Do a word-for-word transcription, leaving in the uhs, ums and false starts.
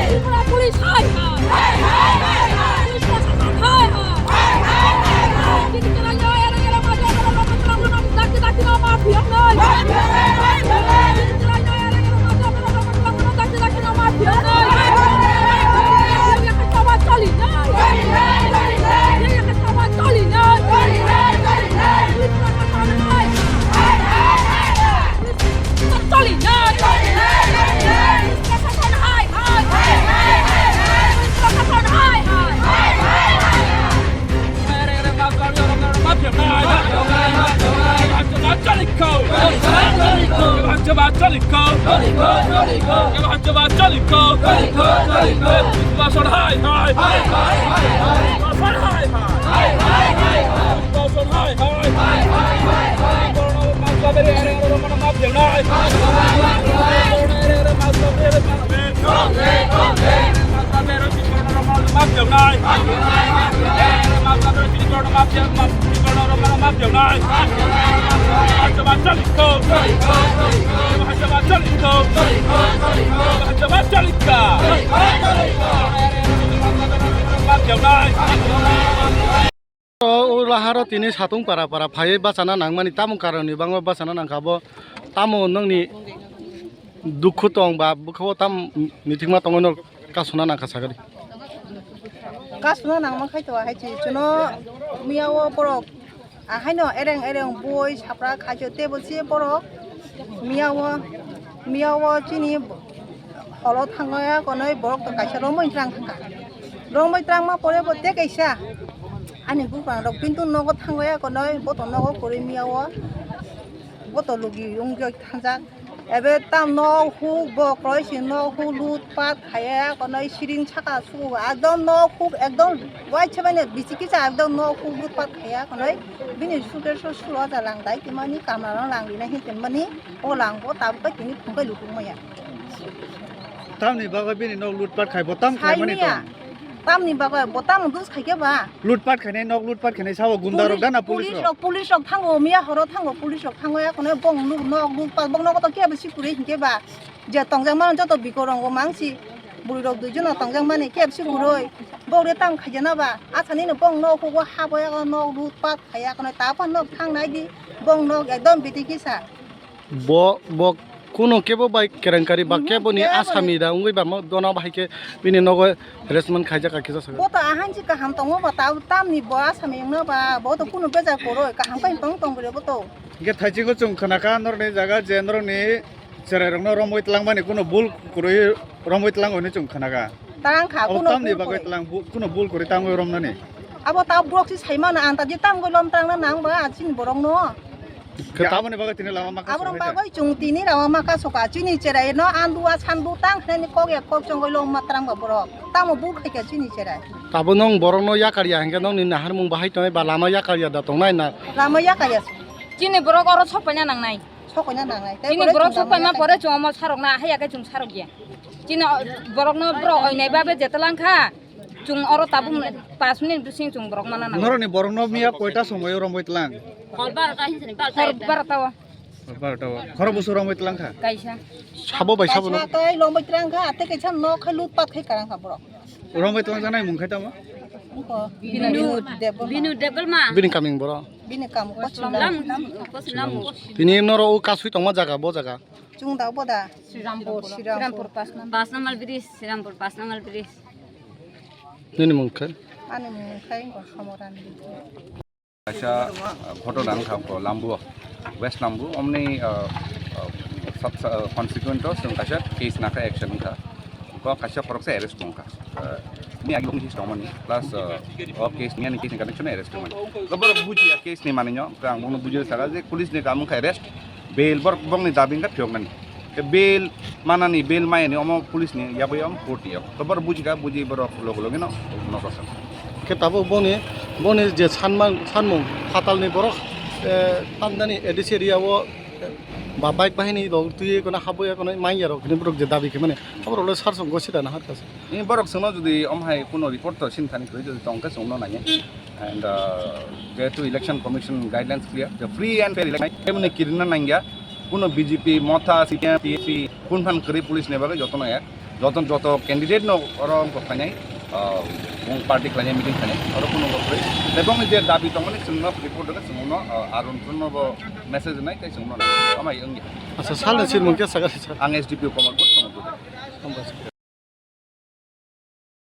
Tripura police hai hai! Police proshashan hai hai! O laharo tini satung para para phaiwi bachana nangmani, tamo karon ni bangma bachana nangkha bo? Tamo nongni dukhu tong ba bwkha o tam mithikma tongo no kasuna nangkha sagadi? Kasuna nangma khai to hai chi chuno miya o borok ahaino ereng ereng boi sapra khai cho tebo chi borok miya o, miya o chini holo thangya konoi borok to kaisa romoi twlang thangkha. Romoi twlangma pore bo tei kaisa ani buphang rok pintu nogo thangya konoi bo to nogo kwrwi miya o. Bo to logi wng jok thangjak. Ebe tam nok huk bo kroi si nok huk lut pat khaya konoi siring saka su ekdom nok huk ekdom wai se mane bisi kisa ekdom nok huk lut pat khaya konoi bini suke su sulo ja lang dai timani kamla lang lang rina hin timani o lang bo tabuk tini phungkai lutung maya. Tamni bagwi bini nok lutpat khai bo tam khlaimani tong? Tamni bagwi bo tam dus khai khe ba? Lutpat khainai nok lutpat khainai sao gunda rok gana police rok? Police rok, police rok thango, miya horo thango, police rok thango, ya kono bong nuk nok lutpat bong nok to kebo si kwrwi hinkhe ba? Je tongjak mani joto bikor rok mangsi bwrwi rok dui jona tongjak mani kebo si kwrwi. Bok re tam khaijana ba? Asani no bong nok hugo habo ya nok lutpat khaya kono ta phan nok thang nai di bong nok ekdom biti kisa. Bo, bo kuno kebo bai kerenkari ba kebo ni asami da wngwi ba mo dona bahai khe bini nogo harassment khaijak kha kisa sago. Bo to ahanji kaham tongo ba ta tamni bo asami wngno ba bo to kuno bejar koroi kaham kai tong tong bole bo to. Hingke thaichigo chwng khwnakha norokni jaga je norokni cherai rokno romwi twlangmani kuno bul kwrwi romwi tlango hinwi chwng khwnakha. Tang kha, abo kuno tamni bul bagwi kwrwi. Tlang bu-, kuno bul kwrwi tangwi romnani. Abo ta borok si sai mano, ang ta je tangwi lom tangna nang ba, chini borok no. Khe ta- Aboni bagwi tini lama maka. Aborok sokha bagwi chwng tini lama maka sokha, chini cherai no andu a sandu tang khnani kok ya kok chongwi lom ma tang ba borok. Tamo bul khai kha chini cherai. Tabo nong borok no yakar ya hingke nong ni nahar mung bahai tongnai ba lama yakar ya da tongnai na. Lama yakar ya. Chini borok oro sok paina nangnai. Sok paina nangnai. Tei chini borok sok paina pore chwng omo sarok na, haiya khe chwng sarok ya. Chini borokno borok oinai babe je tlang kha, chwng oro tabuk pash minute bising chwng borok mana nango. Norokni borokno miya koita somoyo romwi tlang? Hor barota hinsani, barota. Hor barota o. Hor barota o. Khoro busu romwi tlang kha? Kaisa. Sabo bai sabo no. Kaisa kai lomwi tlang kha, tei kaisa nok khai lut pat khai karang kha borok. Romwi tlang janai mung khai tamo? Binu, Binu Debbarma. Binu Debbarma. Bini kaming boro. Bini kam Kochila. Lam, Kochila. Bini noro o kasui tongma jaga, bo jaga. Chungda boda. Srirampur. Srirampur. Pas number bridge, Srirampur pas number bridge. Nini mung khe? Ani mung khe Samorani. Kaisa, uh, ghotona wngkha bo Lambu, West Lambu, omni, uh, uh, sub, uh, constituent o chwng kaisa case nakha, action wngkha. Bo kaisa khoroksa arrest wngkha. Uh, ni agi bongni tongmani, plus, uh, o case ni ani case ni connection arrest wngmani. Bo borok bujiya case ni manwi no, ang bono bujio saka je police ni kam wngkha arrest, bail borok bongni dabi wngkha phiyoknani. Ke bail manani, bail mayani omo police ni yabwi omo court ni yok. To borok bujikha, buji borok logo logi no nogo sa. Khe tabuk boni, boni je sanmang, sanmung phatalni borok, eh, tamdani A D C area o, eh, ba bike bahini rok twi kono habwi kono manya rok hini borok je dabi khe mani, borok le sar song gosi dana har kasa. Ni borok songno jodi om hai kuno report to sin thani koi jodi tongkhe songno nanya. And, uh, jehetu election commission guidelines clear, the free and fair election, emni kirina nangya, kuno B J P, Motha, C P M, T S P, phun phan kwrwi police ni bagwi jotono ek, joto, joto candidate no oro wngkha khainai, uh, wng party khlainai, meeting khlainai, oro kuno wngkha kwrwi. Tei bongni je dabi tongmani chwngno report rwkha, chwngno, uh, Arun Chunno bo message rwnai tei chwngno nai, amai wngya. Acha, salni sirmung khe sakha sir. Ang S D P O Kamalpur, Kamalpur. Hambai.